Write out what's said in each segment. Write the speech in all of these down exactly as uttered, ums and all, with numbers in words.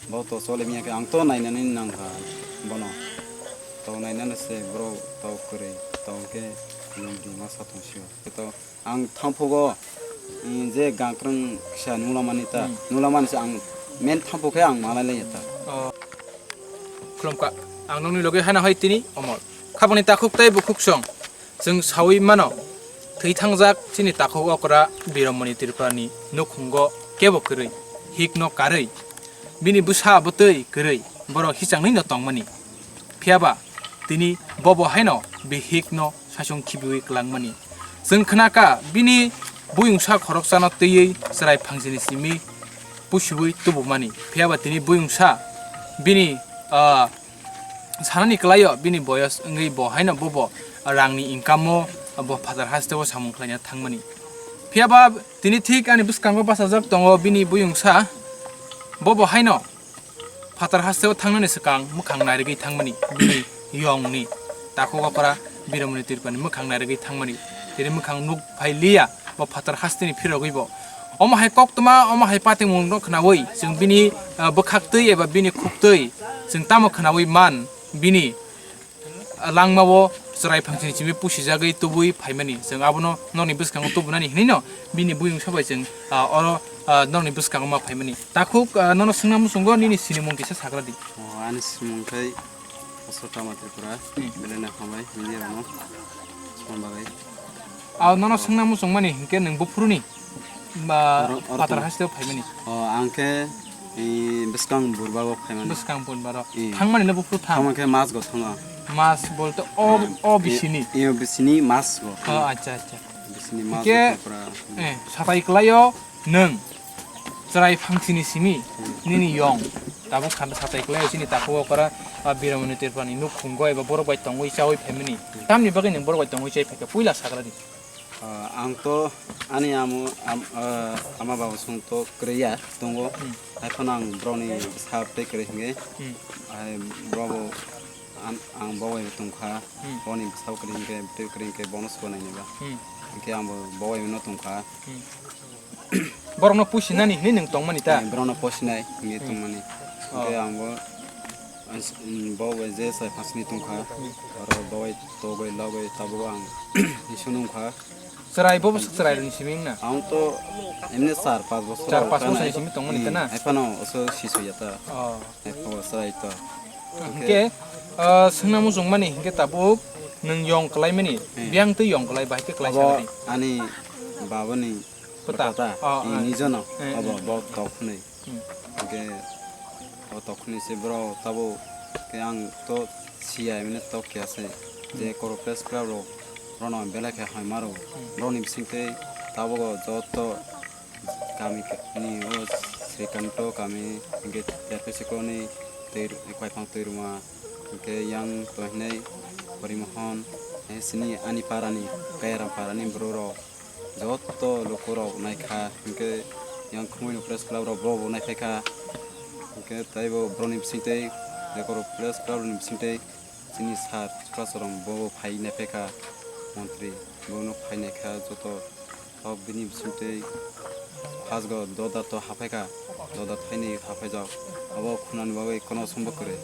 Bo to chole manya khe ang to nainani nangkha bono. To nainani se bro to kwrwi to hwnkhe nwng di ma sa tong sio. To ang thamphugo, mm, je gangkrang kisa nunglamani ta, Hmm. nunglamani se ang men thamphuk khe ang malai lai ta. Oh. Khulumkha, ang nokni loge haino hai tini omor. Khabangni takhuk tei bukhuk song. Chwng saui mano, thwi thangjak chini takhuk okra Biromoni Tripurani nukhungo kebo kwrwi, hikno karwi, bini bwsa bwtwi kwrwi borok hichangnwino tongmani. Phiyaba tini bobo haino bihikno saichung khibiui kwlangmani. Chwng khnakha bini buyungsa khoroksano twiwi chwrai phangsini simi pusiui tubumani. Phiyaba tini buyungsa bini, ah, sanani kwlaio bini boyos wngwi bo haino bobo rangni income-o bo phatar hasteo samung khlaina thangmani. Phiyaba tini thik ani bwskango bachajak tongo bini buyungsa, bobo haino phatar hasteo thangnani swkang mwkhang nairigwi thangmani bini yongni takhuk okra Biromoni Tripurani mwkhang nairigwi thangmani. Tini mwkhang nuk phai liya. Bo phatar hasteni phirogwi bo. Omo hai koktwma, omo hai patimungno khnaui chwng bini, ah, bwkhaktwi eba bini khuktwi chwng tamo khnaui man bini, ah, langmao chwrai phangsini simi pusijagwi tubui phaimani. Chwng abono nokni bwskango tubunani hinwino bini buyungsa bai chwng, ah, oro, ah, nokni bwskango ma phaimani. Takhuk, ah, nono swngna muchungo nini sinimung kisa sagra di. O, ani sinimung khai Aswk tama Tripura, Hmm. belai no hambai, media rokno songna bagwi. Aw, nono swngna muchungmani hinkhe nwng buphuruni ba Oro-, oro phatar tong- hasteo phaimani? O, ang khe, i, bwskang burbago phaimani. Bwskang burbarok. Hmm. Thangmani le buphuru thang? Thangma khe mas go thango. Mas bolte o, Hmm. o bisini? I, i bisini mas go. O, acha, acha. Bisini mas Hinkhe, go Tripura. eh, satai kwlaio, Nwng chwrai phangsini simi nini yong tabuk kha satai kwlai chini takhuk okra, ah, Biromoni Tripurani nukhungo eba borok bai tongwi chaui phaimani. Tamni bagwi nwng borok bai tongwi chai phaikha puila sagra di. Ah, ang to ani amo, am-, ah, ama baba song to kwrwi ya tongo. Hmm. Haiphano ang borokni bwsa tei kwrwi hwnkhe, Hmm. hai borok bo an-, ang bo bai tongkha. Hmm. Boni bwsa kwrwi hwnkhe, tei kwrwi hwnkhe bono sugo nainaiba. Hmm. Hwnkhe ang bo bo bai no tongkha. Hmm. Borokno pusinani hinwi nwng tongmani ta? Eh, borokno posinai hinwi Hmm. tongmani. Oh. Hwnkhe ang bo, as-, mm, bo bai je chwrai phangsini tongkha. Hmm. Oro bo bai togwi logwi tabuk ang isuk nungkha. Chwrai bo bwswk chwrai rwni simi wngna? Ang to emni char pas bosor Char pas tongkha bosor nai. simi tongmani Hmm, ta na? Haiphano oso sisu ya ta. Oh. Haiphano chwrai to. Hwnkhe, ah, swngna muchungmani hwnkhe tabuk nwng yong kwlaimani, Hmm. biyang twi yong kwlai bahai khe kwlai Abo sa di. ani babani Kwtal. Kwtal ta, Oh, i ah. nijono, Eh, abo, eh. bo tok hwnwi. Hmm. Hwnkhe bo tok hwnwi se borok tabuk khe ang to siya, emni tok khe se. Je Hmm. Koro Press Club rok, borokno belai khe hamya rw. Hmm. Borokni bisingtwi tabuk o joto kami ni o Srikanto kami, hwnkhe Terpesikorni twi, Kwaiphang Twirwma, hwnkhe yang to hinai Porimohon, eh, sini ani parani, Kayaram parani borok rok. Joto lukurok naikha, hinkhe yang Khumui Press Club rok bo bo naiphaikha. Hinkhe taibo borokni bisingtwi, Lekoro Press Club ni bisingtwi chini sir Chukra Chorong bo bo phai naiphaikha, montri bono phai naikha joto. Tok bini bisingtwi phasgo doda to haphaikha, doda thaini haphaijak, abo khunani bagwi kono sombo kwrwi.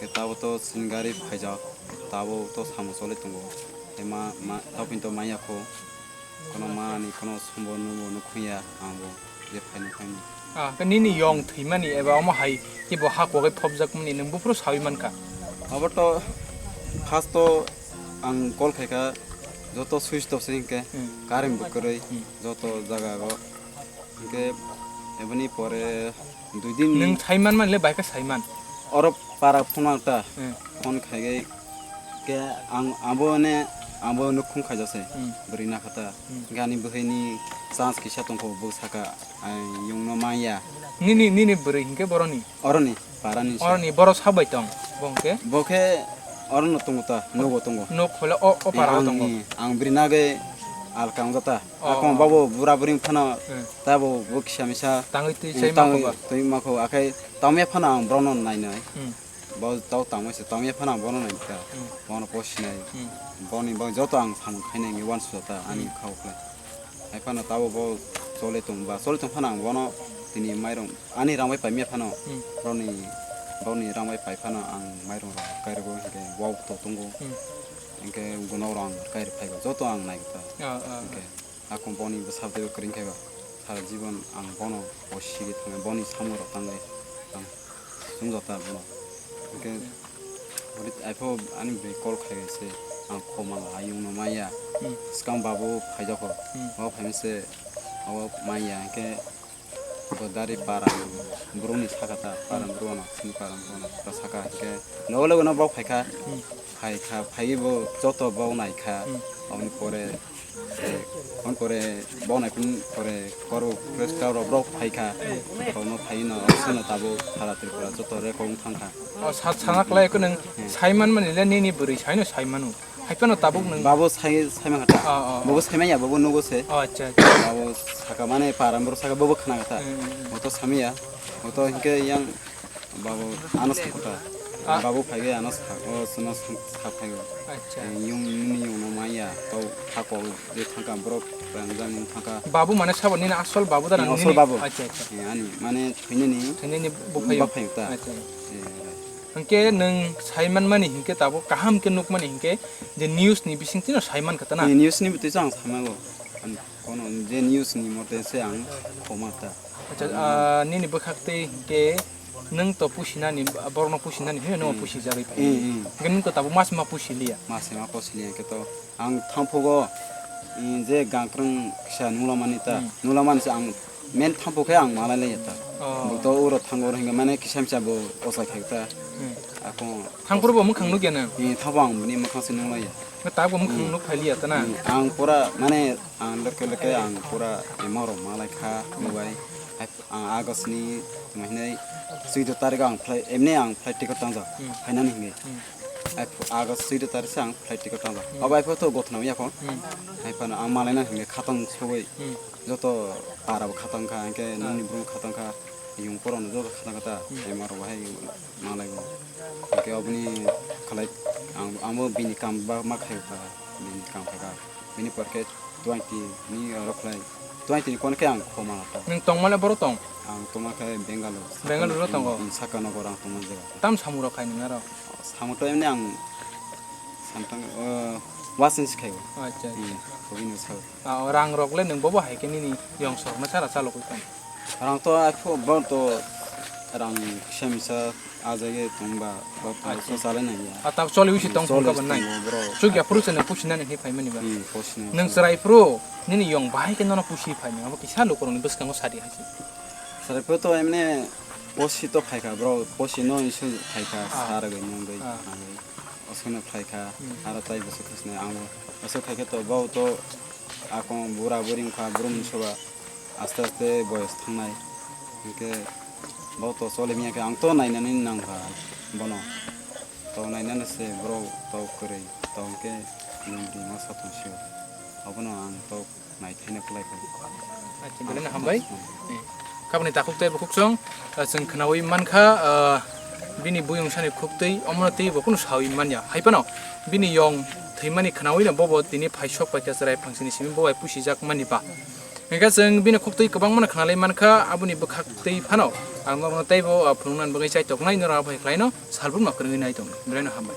Hinkhe tabo to chini gari phaijak, tabo to samung choli tongo. Tei ma, ma, topin to manya kho. Kono mani kono sombo nungbo nukhuya ang bo je phaini phaini. Ah, khe nini yong thwimani eba omo hai khe bo ha kogwi phobjakmani nwng buphuru saui mankha? Abo to first to ang call khaikha, joto switch off se hinkhe Hmm. current bo kwrwi Hmm. joto jaga o. Hinkhe eboni pore dui din Nwng saiman manle bai khe saiman? Oro para phone ang ta Hmm. phone khaigwi khe ang abo ne abo nukhung khaijak se Hmm. bwrwi nakha ta. Hmm. Gani bwhwini chance kisa tongkho bo saka, "Ai yungno manya." Nini, nini bwrwi hinkhe boroni? Oroni, parani se. Oroni, borok sabai tong, bo hinkhe? Bo khe orono tongo ta, nogo tongo. Nok hole o, o Eh, parao ang, tongo? eh, ang bwrwi nagwi alka wngja ta. Oh. Akon babo bura bwrwi phano Hmm. tabo bo kisa misa Tangwi twi eh, sai tangwi makho ba? twi makho, akhai tamya phano ang borokno nainai. Hmm. Bo tau tangwi se, tamya phano ang bono naikha. Hmm. Bono posinai. Hmm. Boni bagwi joto ang samung khainai wngwi uansukjak ta ani Hmm. kha ukhlai. Hai phano tabo bo choli tong ba, choli tong phano ang bono Tini mairung ani rang bai paimya phano, Hmm. boroni, boroni rang bai pai phano ang mairung rok kairwgo, hinkhe wak to tongo, Hmm. hinkhe gunok rok ang kairwi phaigo, joto ang naigo ta. Ah, ah, Hinkhe ah. Ako boni bwsa teibo kwrwng khe ba, sara jibon ang bono bo sigi thangwi, boni samung rok tangwi ang chwngjak ta bono. Hinkhe Hmm. Boni aipho ani bwrwi call khai se ang khoma hayung no maya. Hmm. Swkang babu phaijak kho. Hmm. Bo phaima se abo maya hinkhe bo dari para borokni saka ta, para Hmm. borok no, sini para borok no ta saka hinkhe logo logo no bo phaikha. Hmm. Phaikha, phaiwi bo joto bo naikha. Hmm. Aboni pore Hwn pore bo nai phun pore koro press karo rok phaikha, rokno phaiwi no seno tabuk sara Tripura joto record wng thangkha. O sat sana khlai ko nwng Hmm. Saiman mani le nini bwrwi saino saimano. Hai phano tabuk nwng Babo sai, saima kha ta. Oh, oh, oh. Bobo saimanya, bobo nugo se. Oh, acha, acha. Babo saka mane param bro saka bobo khna kha ta. Hmm, hmm, hmm. Boto samya, boto hinkhe yang Babu, ano sakota. Ah. Babu phaiwi ano sak, o, sino sak, sak phaiwi. Acha. Eh, yung, nini yung no maya, tau hako, je thangka borok, rang jang yung thangka. Babu mane sabo nini asol babu da Eh, nang asol nini? Babu. Acha, acha. Eh, ani, mane, thwinani Thwinani buphayo? Buphayo ta. Acha. Eh, right. Hwnkhe nwng saiman mani hinkhe tabuk kaham khe nukmani hinkhe je news ni bisingtwi no saiman kha ta na? Eh, news ni bwtwi se ang saimango. Ani kono je news ni mote se ang khoma ta. Acha, ah, nini bwkhak twi hinkhe nwng to pusinani, borokno pusinani hwnwi nwng Hmm. Pusijagwi phai. Hmm, hmm. Hinkhe nwng to tabuk mas ma pusiliya. Mas ma pusiliya hinkhe to ang thangphugo, hmm, je gangkwrwng kisa nulamani ta. Hmm. Nulamani se ang men thangphuk khe ang malai laiya ta. Oh. Bo to uro thango oro hinkhe mane kisa misa bo ochai khai ta. Hmm. Ako Thangphuru bo mwkhang nukya nwng? Hmm, thangphuru ang bini mwkhang se nunglaiya. Tabuk mwkhang Hmm. Nuk phailiya ta na? Hmm, ang pura mane Ang leke leke ang pura emo rok malai kha, nubai. Hai, ang August ni tuma hinai suido tarik ang flight, emni ang flight ticket tangjak, Hmm. Phainani hinwi. Hmm. Hai, August suido tarik se ang flight ticket tangjak. Hmm. Abo hai photo gothna ya kon. Hmm. Hai phano ang malai na hinwi khatang sogwi. Hmm. Joto para bo khatang kha, hingke Hmm. Nini brum khatang kha, yung poro no joto khatang kha ta, Hmm. Emo rok hai malai bo. Hingke oboni khalai ang, ang bo bini kam ba ma khai kha, bini kam kha. Bini por khe twenty ni oro khlai, twenty ni kon khe ang khoma ta. Nwng tongmale boro tong? Ang tongma khe Bangalore. Bangalore o tongo? Hmm, Sakanagar ang tongma jaga. Tam samung rok khai nwng aro? Samung to emni ang samtang, eh, wasing si khai o. Acha, acha. Hmm, kobini sa. Ah, o rang rok le nwng bobo hai khe nini yong sok na sara chalo koi tong? Rang to aipho bo to rang kisa misa. Ah, jage tongba, ba, ba, Acha. So salai nang ya. Ah, tab choli wisi tong Choli phung ka wisi ban nai. Tongo, bro. Chuk ya phuru se nang pusi nani he phai mani ba. Hmm, pusi nani. Nang chwrai phuru, nini yong bahai ke nono pusi phai nang, abo kisa lukurok ni bwskango sadi hai se. Chwrai phuru to emne pusi to phai kha, bro, pusi no isu phai kha, Ah. Sa rwgwi nung bai, Ah. Nang bai. Oskeno phai kha, Hmm. Aro tai bwswk khisne ang bo. Bwswk khai khe to, bo to Akong bura buri wngkha, brum soba aste aste boyos thangnai. Hinkhe bo to choli manya khe ang to nainani nangkha bono. To nainani se borok to kwrwi, to hinkhe nwng bini masa tong sio. Abono ang to naithaino kwlai kha. Acha, belai no hambai. Hmm. Eh, kabni takhuk tei bukhuk chwng, ah, chwng khnaui mankha, ah, bini buyung sani khuktwi, omono tei bo kunu saui manya. Hai phano bini yong thwimani khnaui no bobo tini phai sok pai kha chwrai phangsini simi bo bai pusijak mani ba. Hingkhe chwng bini khuktwi kwbangma no khnalai mankha, aboni bwkhak twi phano ang norokno teibo, ah, phunuknani bagwi chaitoknai norok abo hai khlaino salbrum no kwrwngwi nai tongo. Belai no hambai.